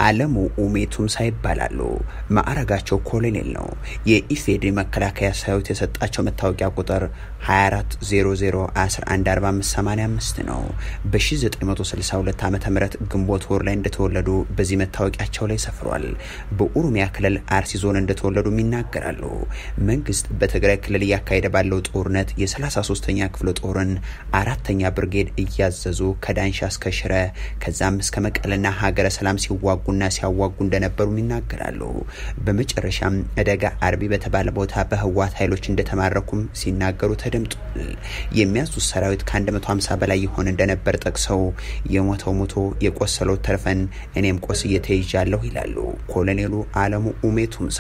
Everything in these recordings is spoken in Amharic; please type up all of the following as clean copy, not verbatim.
አለሙ ኡሜ ቱምሳ ይባላሉ። ማዕረጋቸው ኮሎኔል ነው። የኢፌዴሪ መከላከያ ሰራዊት የሰጣቸው መታወቂያ ቁጥር 2400114585 ነው። በ1962 ዓ ም ግንቦት ወር ላይ እንደተወለዱ በዚህ መታወቂያቸው ላይ ሰፍሯል። በኦሮሚያ ክልል አርሲ ዞን እንደተወለዱም ይናገራሉ። መንግስት በትግራይ ክልል እያካሄደ ባለው ጦርነት የ33ኛ ክፍለ ጦርን 4ኛ ብርጌድ እያዘዙ ከዳንሻ እስከ ሽረ ከዛም እስከ መቀለና ሀገረ ሰላም ሲዋጉና ሲያዋጉ እንደነበሩም ይናገራሉ። በመጨረሻም እደጋ አርቢ በተባለ ቦታ በህወሓት ኃይሎች እንደተማረኩም ሲናገሩ ተደምጧል። የሚያዙት ሰራዊት ከ150 በላይ ይሆን እንደነበር ጠቅሰው የሞተው ሞቶ የቆሰለው ተርፈን እኔም ቆስዬ ተይዣለሁ ይላሉ ኮሎኔሉ አለሙ ኡሜ ቱምሳ።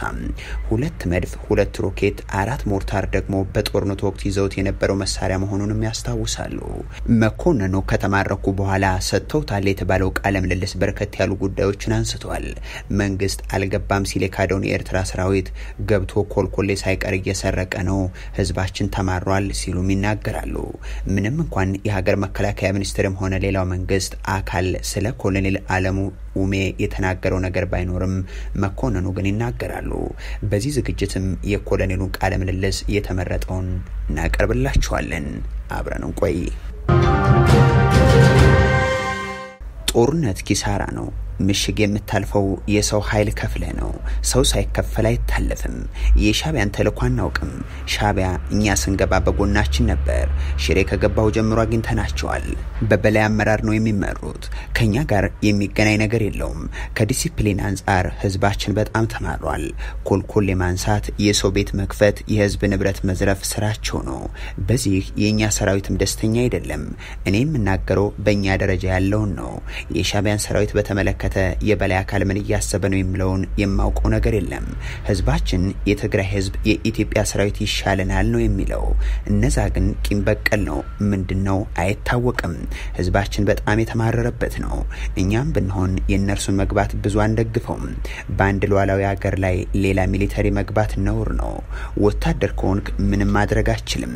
2 መድፍ፣ 2 ሮኬት፣ 4 ሞርታር ደግሞ በጦርነቱ ወቅት ይዘውት የነበረው መሳሪያ መሆኑንም ያስታውሳሉ። መኮንኑ ከተማረኩ በኋላ ሰጥተውታል የተባለው ቃለ ምልልስ በርከት ያሉ ጉዳዮችን አንስተዋል። መንግስት አልገባም ሲል የካደውን የኤርትራ ሰራዊት ገብቶ ኮልኮሌ ሳይቀር እየሰረቀ ነው፣ ህዝባችን ተማሯል ሲሉም ይናገራሉ። ምንም እንኳን የሀገር መከላከያ ሚኒስትርም ሆነ ሌላው መንግስት አካል ስለ ኮሎኔል አለሙ ኡሜ የተናገረው ነገር ባይኖርም መኮንኑ ግን ይናገራሉ። በዚህ ዝግጅትም የኮሎኔሉን ቃለ ምልልስ የተመረጠውን እናቀርብላችኋለን። አብረን እንቆይ። ጦርነት ኪሳራ ነው። ምሽግ የምታልፈው የሰው ኃይል ከፍለ ነው። ሰው ሳይከፈል አይታለፍም። የሻቢያን ተልዕኮ አናውቅም። ሻቢያ እኛ ስንገባ በጎናችን ነበር። ሽሬ ከገባው ጀምሮ አግኝተናቸዋል። በበላይ አመራር ነው የሚመሩት። ከኛ ጋር የሚገናኝ ነገር የለውም። ከዲሲፕሊን አንጻር ህዝባችን በጣም ተማሯል። ኮልኮሌ ማንሳት፣ የሰው ቤት መክፈት፣ የህዝብ ንብረት መዝረፍ ስራቸው ነው። በዚህ የኛ ሰራዊትም ደስተኛ አይደለም። እኔ የምናገረው በእኛ ደረጃ ያለውን ነው። የሻቢያን ሰራዊት በተመለከተ የበላይ አካል ምን እያሰበ ነው የሚለውን የማውቀው ነገር የለም። ህዝባችን የትግራይ ህዝብ የኢትዮጵያ ሰራዊት ይሻለናል ነው የሚለው። እነዛ ግን ቂም በቀል ነው፣ ምንድነው አይታወቅም። ህዝባችን በጣም የተማረረበት ነው። እኛም ብንሆን የእነርሱን መግባት ብዙ አንደግፈውም። በአንድ ሉዓላዊ ሀገር ላይ ሌላ military መግባት ነውር ነው። ወታደር ከሆንክ ምንም ማድረግ አትችልም።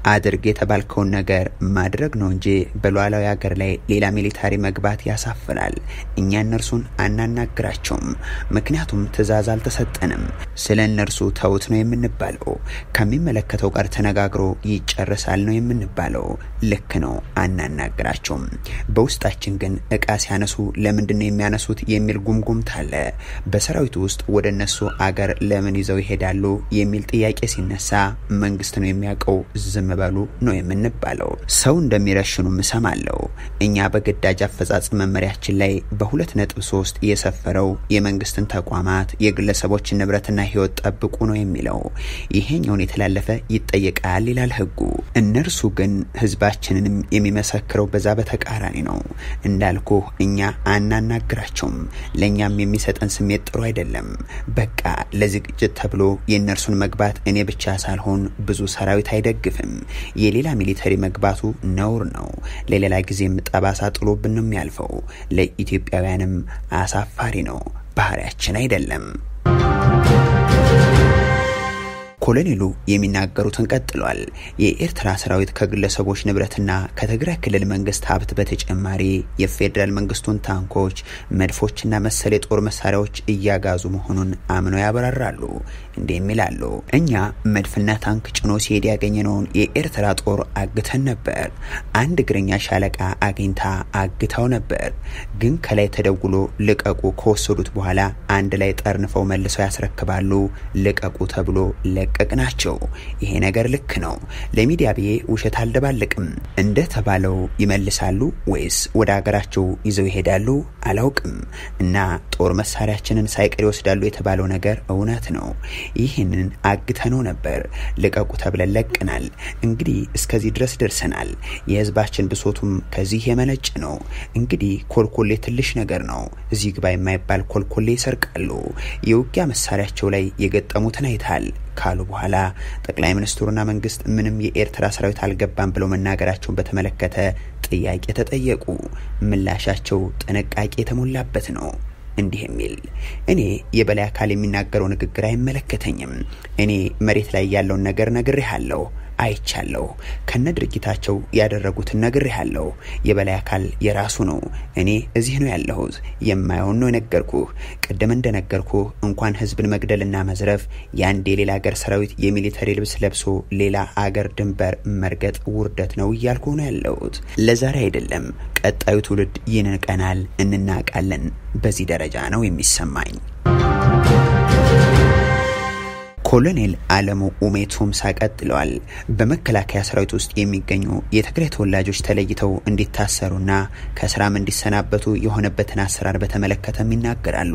አድርግ የተባልከውን ነገር ማድረግ ነው እንጂ በሉዓላዊ ሀገር ላይ ሌላ military መግባት ያሳፍራል። እኛ እነርሱን አናናግራቸውም፣ ምክንያቱም ትዕዛዝ አልተሰጠንም። ስለ እነርሱ ተውት ነው የምንባለው። ከሚመለከተው ጋር ተነጋግሮ ይጨርሳል ነው የምንባለው። ልክ ነው፣ አናናግራቸውም። በውስጣችን ግን እቃ ሲያነሱ ለምንድን ነው የሚያነሱት የሚል ጉምጉምታ አለ። በሰራዊቱ ውስጥ ወደ እነሱ አገር ለምን ይዘው ይሄዳሉ የሚል ጥያቄ ሲነሳ መንግስት ነው የሚያውቀው፣ ዝም በሉ ነው የምንባለው። ሰው እንደሚረሽኑም እሰማለሁ። እኛ በግዳጅ አፈጻጸም መመሪያችን ላይ በ2.3 የሰፈረው የመንግስትን ተቋማት የግለሰቦችን ንብረትና ህይወት ጠብቁ ነው የሚለው። ይሄኛውን የተላለፈ ይጠየቃል ይላል ህጉ። እነርሱ ግን ህዝባችንንም የሚመሰክረው በዛ በተቃራኒ ነው። እንዳልኩህ እኛ አናናግራቸውም። ለእኛም የሚሰጠን ስሜት ጥሩ አይደለም። በቃ ለዝግጅት ተብሎ የእነርሱን መግባት እኔ ብቻ ሳልሆን ብዙ ሰራዊት አይደግፍም። የሌላ military መግባቱ ነውር ነው። ለሌላ ጊዜም ጠባሳ ጥሎብን ነው የሚያልፈው። ለኢትዮጵያውያንም አሳፋሪ ነው። ባህሪያችን አይደለም። ኮሎኔሉ የሚናገሩትን ቀጥሏል። የኤርትራ ሰራዊት ከግለሰቦች ንብረትና ከትግራይ ክልል መንግስት ሀብት በተጨማሪ የፌዴራል መንግስቱን ታንኮች፣ መድፎችና መሰል የጦር መሳሪያዎች እያጋዙ መሆኑን አምነው ያብራራሉ። እንዲህም ይላሉ። እኛ መድፍና ታንክ ጭኖ ሲሄድ ያገኘነውን የኤርትራ ጦር አግተን ነበር። አንድ እግረኛ ሻለቃ አግኝታ አግተው ነበር። ግን ከላይ ተደውሎ ልቀቁ ከወሰዱት በኋላ አንድ ላይ ጠርንፈው መልሰው ያስረክባሉ። ልቀቁ ተብሎ ለቀቅናቸው። ይሄ ነገር ልክ ነው። ለሚዲያ ብዬ ውሸት አልደባልቅም። እንደተባለው ይመልሳሉ ወይስ ወደ ሀገራቸው ይዘው ይሄዳሉ አላውቅም። እና ጦር መሳሪያችንን ሳይቀር ይወስዳሉ የተባለው ነገር እውነት ነው። ይህንን አግተነው ነበር። ልቀቁ ተብለን ለቅናል። እንግዲህ እስከዚህ ድረስ ደርሰናል። የህዝባችን ብሶቱም ከዚህ የመነጭ ነው። እንግዲህ ኮልኮሌ ትንሽ ነገር ነው። እዚህ ግባ የማይባል ኮልኮሌ ይሰርቃሉ። የውጊያ መሳሪያቸው ላይ የገጠሙትን አይታል ካሉ በኋላ ጠቅላይ ሚኒስትሩና መንግስት ምንም የኤርትራ ሰራዊት አልገባም ብለው መናገራቸውን በተመለከተ ጥያቄ ተጠየቁ። ምላሻቸው ጥንቃቄ የተሞላበት ነው። እንዲህ የሚል እኔ የበላይ አካል የሚናገረው ንግግር አይመለከተኝም። እኔ መሬት ላይ ያለውን ነገር ነግሬሃለሁ። አይቻለሁ። ከነ ድርጊታቸው ያደረጉትን ነግሬሃለሁ። የበላይ አካል የራሱ ነው። እኔ እዚህ ነው ያለሁት። የማየውን ነው የነገርኩህ። ቅድም እንደነገርኩህ እንኳን ህዝብን መግደልና መዝረፍ የአንድ የሌላ አገር ሰራዊት የ military ልብስ ለብሶ ሌላ አገር ድንበር መርገጥ ውርደት ነው እያልኩ ነው ያለሁት። ለዛሬ አይደለም፣ ቀጣዩ ትውልድ ይንቀናል፣ እንናቃለን። በዚህ ደረጃ ነው የሚሰማኝ። ኮሎኔል አለሙ ኡሜ ቱምሳ ቀጥለዋል። በመከላከያ ሰራዊት ውስጥ የሚገኙ የትግራይ ተወላጆች ተለይተው እንዲታሰሩና ከስራም እንዲሰናበቱ የሆነበትን አሰራር በተመለከተም ይናገራሉ።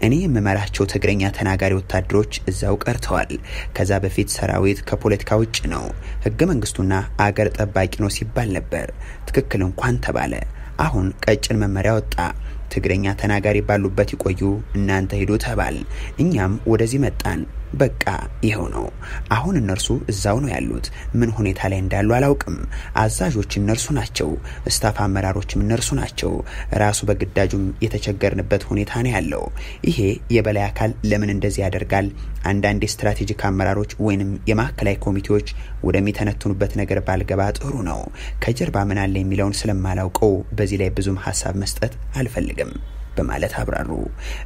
እኔ የምመራቸው ትግረኛ ተናጋሪ ወታደሮች እዛው ቀርተዋል። ከዛ በፊት ሰራዊት ከፖለቲካ ውጭ ነው፣ ህገ መንግስቱና አገር ጠባቂ ነው ሲባል ነበር። ትክክል እንኳን ተባለ። አሁን ቀጭን መመሪያ ወጣ። ትግረኛ ተናጋሪ ባሉበት ይቆዩ፣ እናንተ ሂዱ ተባል። እኛም ወደዚህ መጣን። በቃ ይኸው ነው። አሁን እነርሱ እዛው ነው ያሉት። ምን ሁኔታ ላይ እንዳሉ አላውቅም። አዛዦች እነርሱ ናቸው፣ staff አመራሮችም እነርሱ ናቸው። ራሱ በግዳጁም የተቸገርንበት ሁኔታ ነው ያለው። ይሄ የበላይ አካል ለምን እንደዚህ ያደርጋል? አንዳንድ የ strategic አመራሮች ወይንም የማዕከላዊ ኮሚቴዎች ወደሚተነትኑበት ነገር ባልገባ ጥሩ ነው። ከጀርባ ምን አለ የሚለውን ስለማላውቀው በዚህ ላይ ብዙም ሀሳብ መስጠት አልፈልግም በማለት አብራሩ።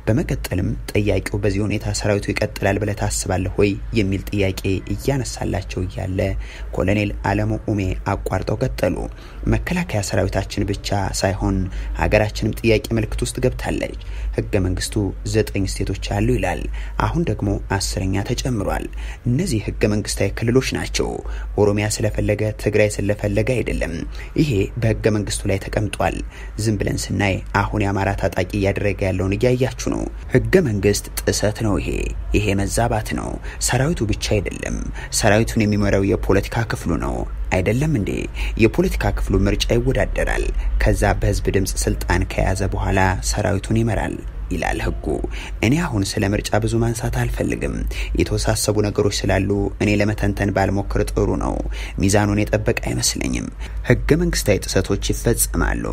በመቀጠልም ጠያቂው በዚህ ሁኔታ ሰራዊቱ ይቀጥላል ብለህ ታስባለህ ወይ የሚል ጥያቄ እያነሳላቸው እያለ ኮሎኔል አለሙ ኡሜ አቋርጠው ቀጠሉ። መከላከያ ሰራዊታችን ብቻ ሳይሆን ሀገራችንም ጥያቄ ምልክት ውስጥ ገብታለች። ህገ መንግስቱ 9 state ኦች አሉ ይላል። አሁን ደግሞ 10ኛ ተጨምሯል። እነዚህ ህገ መንግስታዊ ክልሎች ናቸው። ኦሮሚያ ስለፈለገ ትግራይ ስለፈለገ አይደለም። ይሄ በህገ መንግስቱ ላይ ተቀምጧል። ዝም ብለን ስናይ አሁን የአማራ ታጣቂ እያደረገ ያለውን እያያችሁ ነው። ህገ መንግስት ጥሰት ነው ይሄ። ይሄ መዛባት ነው። ሰራዊቱ ብቻ አይደለም፣ ሰራዊቱን የሚመራው የፖለቲካ ክፍሉ ነው። አይደለም እንዴ? የፖለቲካ ክፍሉ ምርጫ ይወዳደራል። ከዛ በህዝብ ድምጽ ስልጣን ከያዘ በኋላ ሰራዊቱን ይመራል ይላል ህጉ። እኔ አሁን ስለ ምርጫ ብዙ ማንሳት አልፈልግም። የተወሳሰቡ ነገሮች ስላሉ እኔ ለመተንተን ባልሞክር ጥሩ ነው። ሚዛኑን የጠበቀ አይመስለኝም። ህገ መንግስታዊ ጥሰቶች ይፈጸማሉ።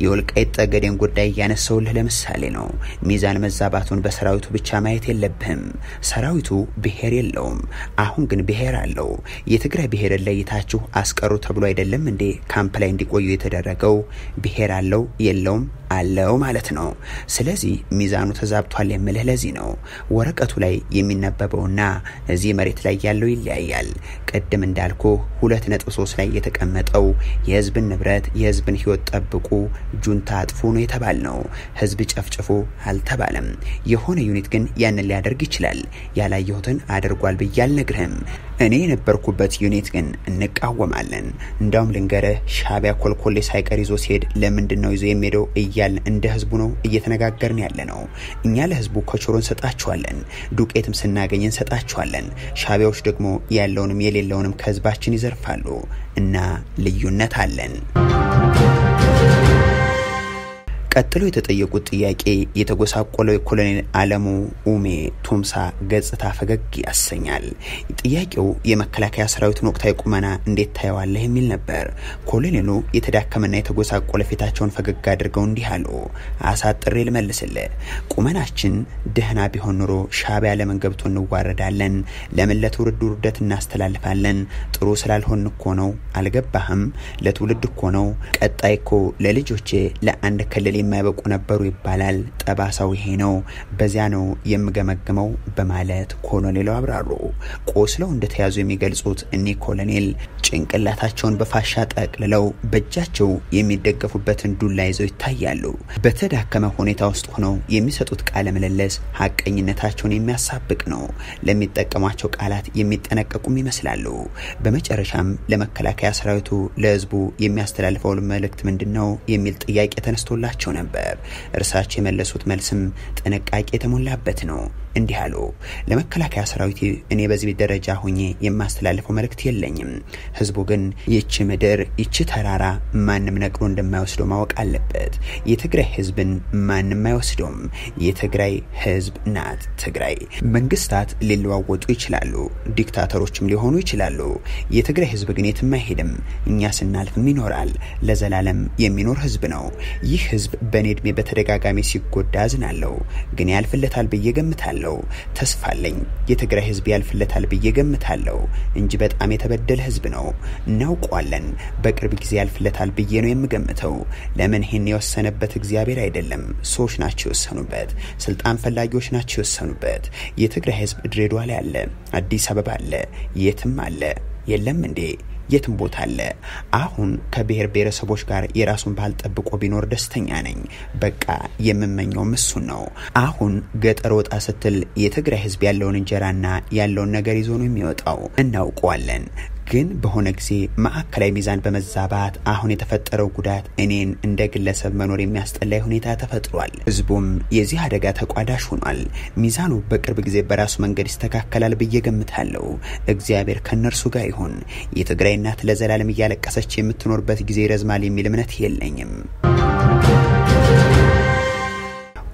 የወልቃይት ጠገዴን ጉዳይ እያነሳሁልህ ለምሳሌ ነው። ሚዛን መዛባቱን በሰራዊቱ ብቻ ማየት የለብህም። ሰራዊቱ ብሔር የለውም። አሁን ግን ብሔር አለው። የትግራይ ብሔርን ለይታችሁ አስቀሩ ተብሎ አይደለም እንዴ ካምፕ ላይ እንዲቆዩ የተደረገው? ብሔር አለው የለውም? አለው ማለት ነው። ስለዚህ ሚዛኑ ተዛብቷል የምልህ ለዚህ ነው። ወረቀቱ ላይ የሚነበበውና እዚህ መሬት ላይ ያለው ይለያያል። ቅድም እንዳልኩ 2.3 ላይ የተቀመጠው የህዝብን ንብረት የህዝብን ህይወት ጠብቁ፣ ጁንታ አጥፉ ነው የተባልነው። ህዝብ ጨፍጭፉ አልተባለም። የሆነ unit ግን ያንን ሊያደርግ ይችላል። ያላየሁትን አድርጓል ብዬ አልነግርህም። እኔ የነበርኩበት unit ግን እንቃወማለን። እንዳውም ልንገርህ፣ ሻቢያ ኮልኮሌ ሳይቀር ይዞ ሲሄድ ለምንድን ነው ይዞ የሚሄደው እያልን እንደ ህዝቡ ነው እየተነጋገርን ያለ ነው። እኛ ለህዝቡ ኮቾሮ እንሰጣችኋለን፣ ዱቄትም ስናገኝ እንሰጣችኋለን። ሻቢያዎች ደግሞ ያለውንም የሌለውንም ከህዝባችን ይዘርፋሉ እና ልዩነት አለን። ቀጥሎ የተጠየቁት ጥያቄ የተጎሳቆለው የኮሎኔል አለሙ ኡሜ ቱምሳ ገጽታ ፈገግ ያሰኛል። ጥያቄው የመከላከያ ሰራዊቱን ወቅታዊ ቁመና እንዴት ታየዋለህ የሚል ነበር። ኮሎኔሉ የተዳከመና የተጎሳቆለ ፊታቸውን ፈገግ አድርገው እንዲህ አሉ። አሳጥሬ ልመልስልህ። ቁመናችን ደህና ቢሆን ኑሮ ሻቢያ ለምን ገብቶ እንዋረዳለን? ለምን ለትውልድ ውርደት እናስተላልፋለን? ጥሩ ስላልሆን እኮ ነው። አልገባህም? ለትውልድ እኮ ነው። ቀጣይ እኮ ለልጆቼ ለአንድ ክልል የማይበቁ ነበሩ ይባላል። ጠባሳው ይሄ ነው። በዚያ ነው የምገመግመው በማለት ኮሎኔሉ አብራሩ። ቆስለው እንደተያዙ የሚገልጹት እኒህ ኮሎኔል ጭንቅላታቸውን በፋሻ ጠቅልለው በእጃቸው የሚደገፉበትን ዱላ ይዘው ይታያሉ። በተዳከመ ሁኔታ ውስጥ ሆነው የሚሰጡት ቃለ ምልልስ ሀቀኝነታቸውን የሚያሳብቅ ነው። ለሚጠቀሟቸው ቃላት የሚጠነቀቁም ይመስላሉ። በመጨረሻም ለመከላከያ ሰራዊቱ ለህዝቡ የሚያስተላልፈው መልእክት ምንድን ነው የሚል ጥያቄ ተነስቶላቸው ነበር። እርሳቸው የመለሱት መልስም ጥንቃቄ የተሞላበት ነው። እንዲህ አሉ። ለመከላከያ ሰራዊት እኔ በዚህ ደረጃ ሆኜ የማስተላልፈው መልእክት የለኝም። ህዝቡ ግን ይቺ ምድር ይቺ ተራራ ማንም ነቅሎ እንደማይወስደው ማወቅ አለበት። የትግራይ ህዝብን ማንም አይወስደውም። የትግራይ ህዝብ ናት ትግራይ። መንግስታት ሊለዋወጡ ይችላሉ፣ ዲክታተሮችም ሊሆኑ ይችላሉ። የትግራይ ህዝብ ግን የትም አይሄድም። እኛ ስናልፍም ይኖራል። ለዘላለም የሚኖር ህዝብ ነው። ይህ ህዝብ በእኔ እድሜ በተደጋጋሚ ሲጎዳ አዝናለሁ፣ ግን ያልፍለታል ብዬ ገምታለሁ። ገምታለሁ። ተስፋ አለኝ። የትግራይ ህዝብ ያልፍለታል ብዬ ገምታለሁ እንጂ በጣም የተበደለ ህዝብ ነው። እናውቀዋለን። በቅርብ ጊዜ ያልፍለታል ብዬ ነው የምገምተው። ለምን ይህን የወሰነበት እግዚአብሔር አይደለም፣ ሰዎች ናቸው የወሰኑበት። ስልጣን ፈላጊዎች ናቸው የወሰኑበት። የትግራይ ህዝብ ድሬዳዋ ላይ አለ፣ አዲስ አበባ አለ፣ የትም አለ። የለም እንዴ? የትም ቦታ አለ። አሁን ከብሔር ብሔረሰቦች ጋር የራሱን ባህል ጠብቆ ቢኖር ደስተኛ ነኝ። በቃ የምመኘውም እሱን ነው። አሁን ገጠር ወጣ ስትል የትግራይ ህዝብ ያለውን እንጀራና ያለውን ነገር ይዞ ነው የሚወጣው። እናውቀዋለን። ግን በሆነ ጊዜ ማዕከላዊ ሚዛን በመዛባት አሁን የተፈጠረው ጉዳት እኔን እንደ ግለሰብ መኖር የሚያስጠላይ ሁኔታ ተፈጥሯል። ህዝቡም የዚህ አደጋ ተቋዳሽ ሆኗል። ሚዛኑ በቅርብ ጊዜ በራሱ መንገድ ይስተካከላል ብዬ ገምታለሁ። እግዚአብሔር ከእነርሱ ጋር ይሁን። የትግራይ እናት ለዘላለም እያለቀሰች የምትኖርበት ጊዜ ይረዝማል የሚል እምነት የለኝም።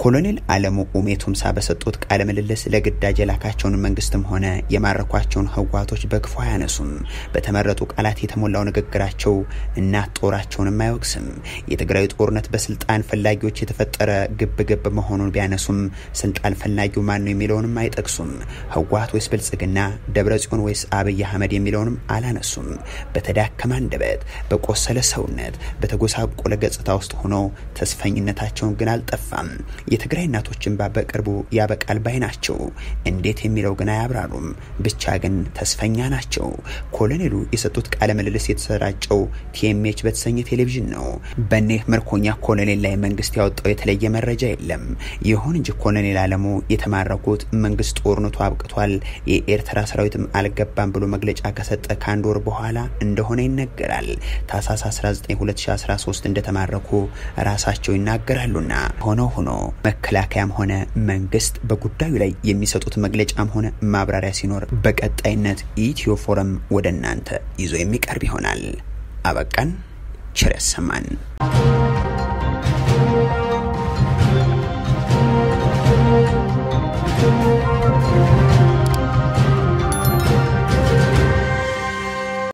ኮሎኔል አለሙ ኡሜ ቱምሳ በሰጡት ቃለ ምልልስ ለግዳጅ የላካቸውን መንግስትም ሆነ የማረኳቸውን ህወሓቶች በክፉ አያነሱም። በተመረጡ ቃላት የተሞላው ንግግራቸው እናት ጦራቸውንም አይወቅስም። የትግራዩ ጦርነት በስልጣን ፈላጊዎች የተፈጠረ ግብግብ መሆኑን ቢያነሱም ስልጣን ፈላጊው ማን ነው የሚለውንም አይጠቅሱም። ህወሓት ወይስ ብልጽግና፣ ደብረ ጽዮን ወይስ አብይ አህመድ የሚለውንም አላነሱም። በተዳከመ አንደበት፣ በቆሰለ ሰውነት፣ በተጎሳቆለ ገጽታ ውስጥ ሆኖ ተስፈኝነታቸውን ግን አልጠፋም። የትግራይ እናቶች እንባ በቅርቡ ያበቃል ባይ ናቸው። እንዴት የሚለው ግን አያብራሩም። ብቻ ግን ተስፈኛ ናቸው። ኮሎኔሉ የሰጡት ቃለ ምልልስ የተሰራጨው ቲኤምኤች በተሰኘ ቴሌቪዥን ነው። በእኒህ ምርኮኛ ኮሎኔል ላይ መንግስት ያወጣው የተለየ መረጃ የለም። ይሁን እንጂ ኮሎኔል አለሙ የተማረኩት መንግስት ጦርነቱ አብቅቷል፣ የኤርትራ ሰራዊትም አልገባም ብሎ መግለጫ ከሰጠ ከአንድ ወር በኋላ እንደሆነ ይነገራል። ታህሳስ 19 2013 እንደተማረኩ ራሳቸው ይናገራሉና ሆኖ ሆኖ መከላከያም ሆነ መንግስት በጉዳዩ ላይ የሚሰጡት መግለጫም ሆነ ማብራሪያ ሲኖር በቀጣይነት ኢትዮ ፎረም ወደ እናንተ ይዞ የሚቀርብ ይሆናል። አበቃን። ቸር ያሰማን።